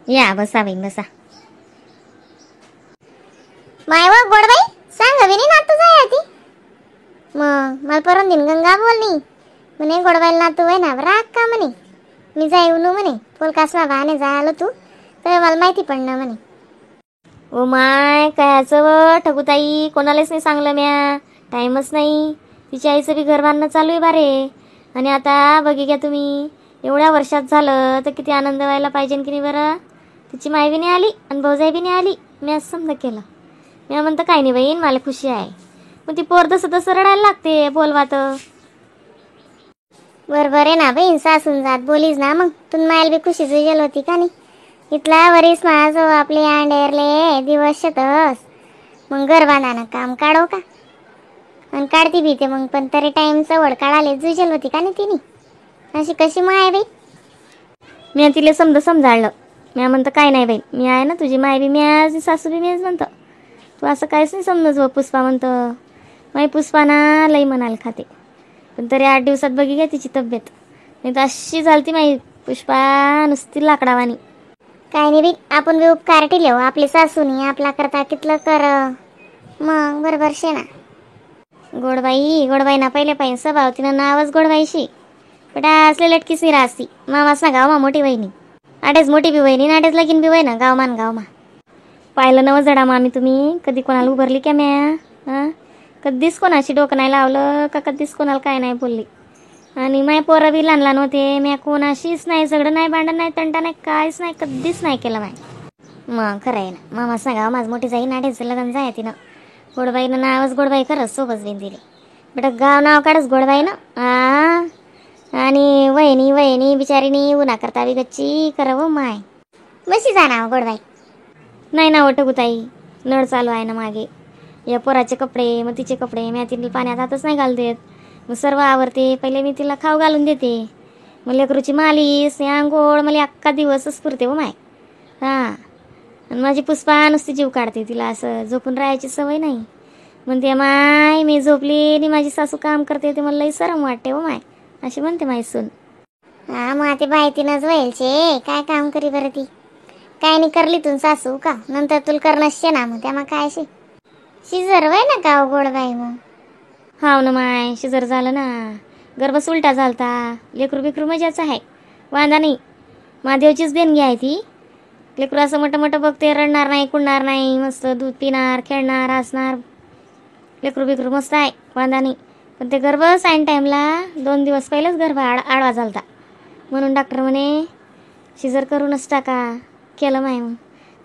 या बसा बाई बसा. माय व गोडबाई सांग हवी नाही नातू जाय ती. मग मला परत दिन गंगा बोलनी म्हणे गोडबाईला नातू आहे ना राग का म्हणे मी जाई उनू म्हणे पोलकासमा बहाने जाय आलो तू तर मला माहिती पडणं म्हणे. ओ my काय असं व ठगुताई कोणालाच नाही सांगलं म्या टाईमच नाही. तिच्या आईचं बी घर बांधणं चालू आहे बारे. आणि आता बघी घ्या तुम्ही एवढ्या वर्षात झालं तर किती आनंद व्हायला पाहिजे की नाही बरं. तिची माय बी नाही आली आणि भाऊजाई बी नाही आली. मी असं समजा केलं. मी म्हणतं काय नाही बहीण मला खुशी आहे. मग ती पोर तसं तसं रडायला लागते बोलवा तर. बरोबर आहे ना बहीण सासून जात बोलीस ना मग तुन मायल बी खुशी जुजेल होती का नाही. इथला वरीस माझो आपले अंडेरले दिवस शेतस मग घर बांधाना काम काढो का आणि काढती बी ते मग पण तरी टाइम चवड काढाले जुजेल होती का नाही तिने अशी कशी माय बाई. मी तिला समजा समजाळलं. मी म्हणतं काय नाही बाई मी आहे ना तुझी माय बी मी आज सासू बी मीच म्हणतं तू असं काहीच नाही समजत व पुष्पा म्हणतं. माई पुष्पा ना लई म्हणाल खाते पण तरी 8 दिवसात बघी घ्या तिची तब्येत नाही तर अशी झालती माई पुष्पा नुसती लाकडावानी. काय नाही बाई आपण बी उपकार ठेले हो आपली सासूनी आपला करता कितलं कर मग बरोबर शे ना. गोडबाई गोडबाई ना पहिले पाहिजे स्वभाव तिनं नावच गोडबाईशी बेटा असले लटकीच नाही राहती. मामाच ना गावमा मोठी बहिणी आडेच मोठी बी बहिणी नाडेच लगीन बी ना गावमान गावमा. पाहिलं नवं जडा मामी तुम्ही कधी कोणाला उभरली का म्या हां कधीच कोणाशी डोकं नाही लावलं का कधीच कोणाला काय नाही बोलली. आणि माय पोरं बी लहान लहान होते म्या कोणाशीच नाही सगळं नाही भांडण नाही तंटा नाही काहीच नाही कधीच नाही केलं माय. मग खरं आहे ना मामा सांगा माझं मोठी जाई नाडेच लग्न जाय तिनं गोडबाईनं नावच गोडबाई खरंच सोबत बिन दिली बेटा गाव नाव काढच गोडबाई ना हा. आणि वहिनी वहिनी बिचारीनी उन्हा करता बी गच्ची करावं माय बशी जा ना गोडबाई. नाही ना वटगुताई नळ चालू आहे ना मागे या पोराचे कपडे मग तिचे कपडे मी तिला पाण्यात हातच नाही घालू देत. मग सर्व आवरते पहिले मी तिला खाऊ घालून देते मग लेकरूची मालिश आंघोळ मला अख्खा दिवसच पुरते हो माय. हां आणि माझी पुष्पा नुसती जीव काढते तिला असं झोपून राहायची सवय नाही. म्हणते माय मी झोपली आणि माझी सासू काम करते ते मला लई सरम वाटते हो माय अशी म्हणते माय सून. हा मग ते बाय तिनंच व्हायचे काय काम करी बरं ती काय नाही करली तू सासू का नंतर तुला करणं ना मग त्या मग काय शे शिजर वय ना का गोडबाई मग. हाव ना माय शिजर झालं ना गर्भच उलटा झालता लेकरू बिकरू मजाच आहे वांदा नाही महादेवचीच देणगी आहे ती. लेकरू असं मोठं मोठं बघते रडणार नाही कुडणार नाही मस्त दूध पिणार खेळणार हसणार लेकरू बिकरू मस्त आहे वांदा नाही. पण ते गर्भ साईन टाईमला 2 दिवस पहिलेच गर्भ आडवा झालता म्हणून डॉक्टर म्हणे शिजर करूनच टाका. केलं माय मग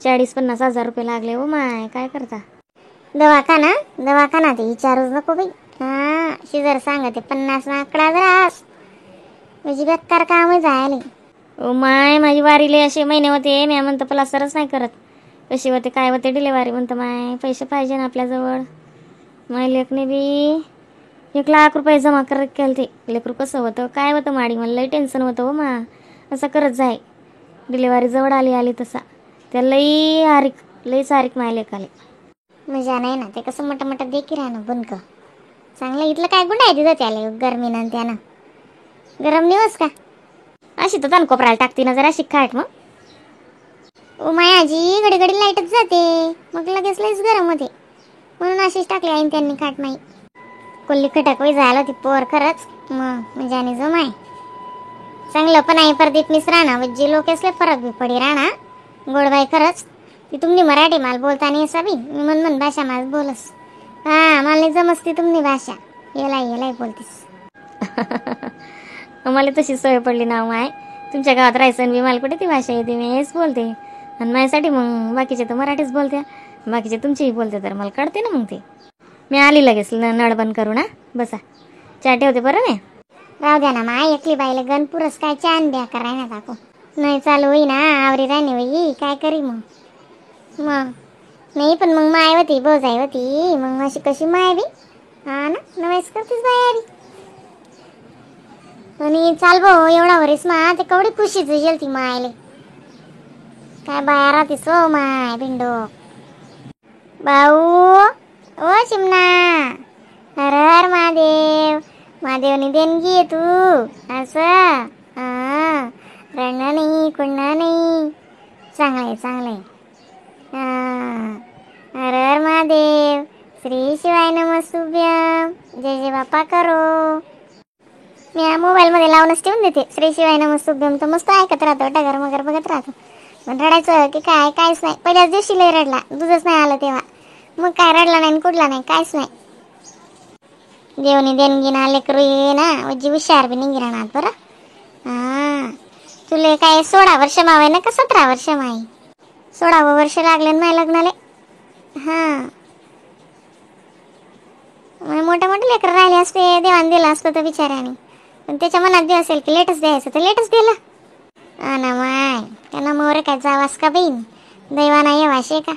40-50 हजार रुपये लागले हो माय काय करता. दवाखाना दवाखाना ते विचारूच नको बाई. हा शिजर सांगते 50 आकडा रास म्हणजे बेकार काम जायले. ओ my माझी वारीले असे महिने होते मी म्हणतं प्लास्टरच नाही करत कशी होते काय होते डिलेवारी म्हणतं माय पैसे पाहिजे ना आपल्याजवळ. माय लेकने बी 1 लाख रुपये जमा करत केलं ते लेकरू कसं होतं काय होतं माडी मला लई टेन्शन होतं हो मा असं करत जाय. डिलेवारी जवळ आली आली तसा त्या लई हारिक लईच हारिक माय लेकाले. मजा नाही ना ते कसं मोठं मोठं देखील राहणं बुनकं चांगलं इथलं काय गुंड आहे तिथं त्याला गरमीनं त्यानं गरम नाही होस का अशी तर तण कोपराला टाकते ना जरा अशी खाट मग. ओ my आजी घडी घडी लाईटच जाते मग लगेच लईच गरम होते म्हणून अशीच टाकली आईन त्यांनी खाट माई. कोल्ली खटक वय झालं ती पोर खरंच मग मजाने जो माय चांगलं पण आहे प्रदीप मिश्रा ना जे लोक असले फरक बी पडी राहणार गोडबाई खरंच ती तुमनी मराठी माल बोलता नाही असा बी मी मन मन भाषा माल बोलस हा मला नाही जमसती तुमनी भाषा येलाय येलाय बोलतीस. मला तशी सवय पडली ना माय तुमच्या गावात राहायचं आणि मला कुठे ती भाषा येते मी हेच बोलते आणि माझ्यासाठी मग बाकीचे तर मराठीच बोलते बाकीचे तुमचीही बोलते तर मला कळते ना मग ते. मी आली लगेच नळ बंद करू ना बसा चहा ठेवते बरं मी. राहू द्या ना माय एकली बाईला गणपुरस काय छान द्या कराय ना टाकू नाही चालू होई ना आवरी राणी होई काय करी मग. मग नाही पण मग माय होती बोजाई होती मग अशी कशी माय बी हा ना नवाईच करतीस बाई आरी. आणि चाल भाऊ एवढा वरीस मा ते कवडी खुशीच येईल ती मायले काय बाया राहतीस हो माय भिंडो भाऊ. ओ चिमणा हर हर महादेव महादेवनी देणगी आहे तू असं हा रडणं नाही कुडणं नाही चांगलं आहे चांगलं आहे. हां हर हर महादेव, श्री शिवाय नमस्तुभ्यम, जय जय बाप्पा करो. मी मोबाईलमध्ये लावूनच ठेवून देते श्री शिवाय नमस्तुभ्यम, तर मस्त ऐकत राहतो, डगर मगर बघत राहतो. पण रडायचं की काय काहीच नाही. पहिल्याच दिवशी लय रडला, दूधच नाही आलं तेव्हा, मग काय रडला नाही कुठला नाही काहीच नाही. देवनी देणगी ना लेकरू ये ना म्हणजे हुशार बी निघी राहणार बरं. हां तुले काय 16 वर्ष मावे ना का 17 वर्ष माई? 16 वर्ष लागले ना माझ्या लग्नाले. हां मग मोठे मोठे लेकरं राहिले असते, देवान दिलं असतं तर बिचाऱ्याने, पण त्याच्या मनात बी असेल की लेटच द्यायचं तर लेटच दिलं. हा ना माय त्यांना मोरे काय जावास का बहीण दैवाना येवाशे का,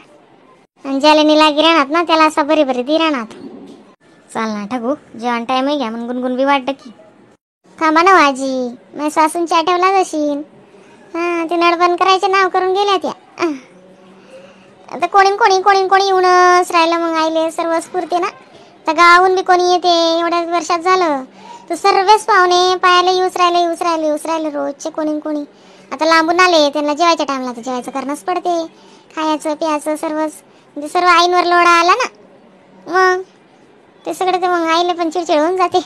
आणि ज्याला निलागी राहणार ना त्याला असा बरी बरी दी राहणार. चाल ना ठगू, जेवण टाईम आहे घ्या मग गुणगुण बी वाटतं की. थांबा ना आजी, मी सासून चहा ठेवला जशीन. हां ते नळबंद करायचे नाव करून गेल्या त्या. आता कोणी कोणी कोणी कोणी येऊनच राहिलं मग आईले सर्वच पुरते ना. तर गावाहून बी कोणी येते, एवढ्या वर्षात झालं तर सर्वच पाहुणे पायाला येऊच राहिले येऊच राहिले येऊच राहिले रोजचे कोणी कोणी. आता लांबून आले त्यांना जेवायच्या टाईमला तर जेवायचं करणंच पडते, खायचं प्यायचं सर्वच, म्हणजे सर्व आईंवर लोडा आला ना, मग ते सगळं ते मग आईला पण चिडचिड होऊन जाते.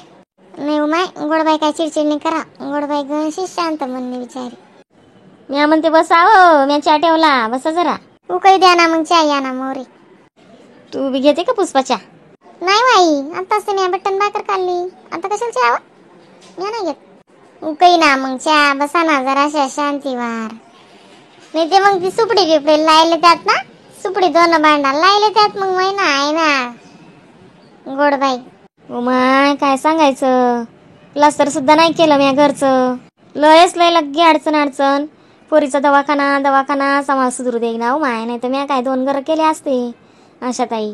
नाही माय गोडबाई काय चिडचिड नाही करा, गोडबाई गणशी शांत म्हणणे बिचारी. मी म्हणते बसा हो, मी चहा ठेवला बसा जरा. उकळी द्या ना मग चहा या ना मोरे. तू बी घेते का पुष्पा चहा? नाही बाई आताच मी बटन भाकर खाल्ली, आता कशाला चहा? मी नाही घेत. उकळी ना मग चहा, बसा ना जराशा शांतीवार. नाही ते मग ती सुपडी बिपडी लायले त्यात ना, सुपडी दोन भांडा लायले त्यात मग महिना आहे ना गोडबाई. ओ my काय सांगायचं, प्लास्टर सुद्धा नाही केलं मी घरचं, लयच लय लगे अडचण अडचण. पोरीचा दवाखाना दवाखाना समाज सुधरू दे ना हो my, नाही तर मी काय 2 घरं केले असते. आशा ताई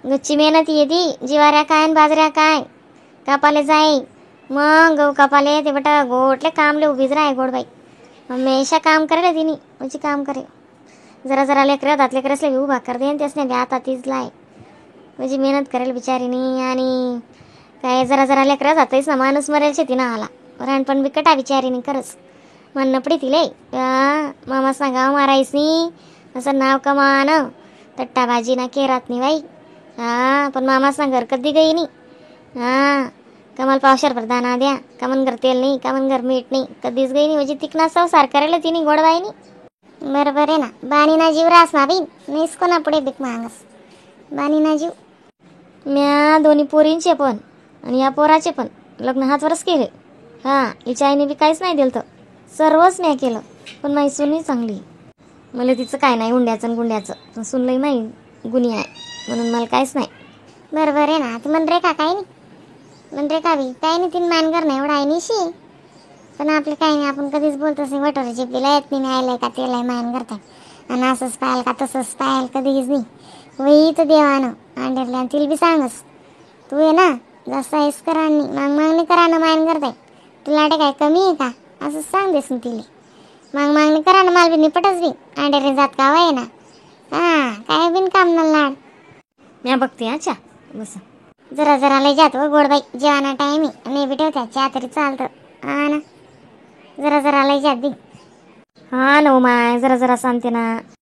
गच्ची मेहनत येते, जिवाऱ्या काय आणि बाजऱ्या काय, कापाले जाई मग गहू कापाले ते बटा गोटले कामले उभीच राय गोडबाई. हमेशा काम करेल तिने, म्हणजे काम करे. जरा जरा लेकरं हातात लेकरं असले उभा कर दे तेच नाही आता तीच लाय, म्हणजे मेहनत करेल बिचारीनी. आणि काय जरा जरा लेकरं जातच ना माणूस मरेल शेती ना आला रानपण बी कटा बिचारीनी खरंच म्हणणं पडी तिले. मामा सांगा मारायची असं नाव कमान तट्टा भाजी ना केरात नाही बाई. हा पण मामा सांग कधी गई नाही. हा कमाल पावशेर भर दाना द्या, कमन घर तेल नाही, कमन घर मीठ नाही, कधीच गई नाही. म्हणजे तिकना संसार करायला तिने गोडबाईनी. बरोबर आहे ना, बाणी ना जीव रास ना बाई, नाहीच कोणा पुढे भीक मागस बाणी ना जीव. म्या दोन्ही पोरींचे पण आणि या पोराचे पण लग्न हातवरच केले. हां हिच्या आईने बी काहीच नाही दिलं तर सर्वच नाही केलं, पण माझी सूनही चांगली. मला तिचं काय नाही हुंड्याचं आणि गुंड्याचं, पण सूनलंही माई गुणी आहे म्हणून मला काहीच नाही. बरोबर आहे ना, ती मनरेखा काय नाही, मनरेखा बी काय नाही, तीन मानगर नाही एवढा आहे निशी, पण आपलं काही नाही, आपण कधीच बोलतोच नाही. वटोराची बिला येत नाही, मी आयलंय का तेलाय मान करताय आणि असंच पाहायला का तसंच पाहायला कधीच नाही. वही तर देवानं अंडरल्या आणि तिला बी सांगस तू आहे ना जास्त आहेस करा नाही माग मागणी करा ना मान करताय, तुला आटे काय कमी आहे का असं सांग देस ना तिले. माग मागणी करा ना मला बी निपटच बी अंडरने जात का आहे ना. हां काय बिन काम ना लाड. मी बघते. अच्छा बस जरा जरा लय जात हो गोडबाई, जेवणा टाईम आहे नाही बी ठेवत्या चहा तरी चालतं. हा ना जरा जरा लय जात बी. हा ना माय जरा जरा सांगते ना.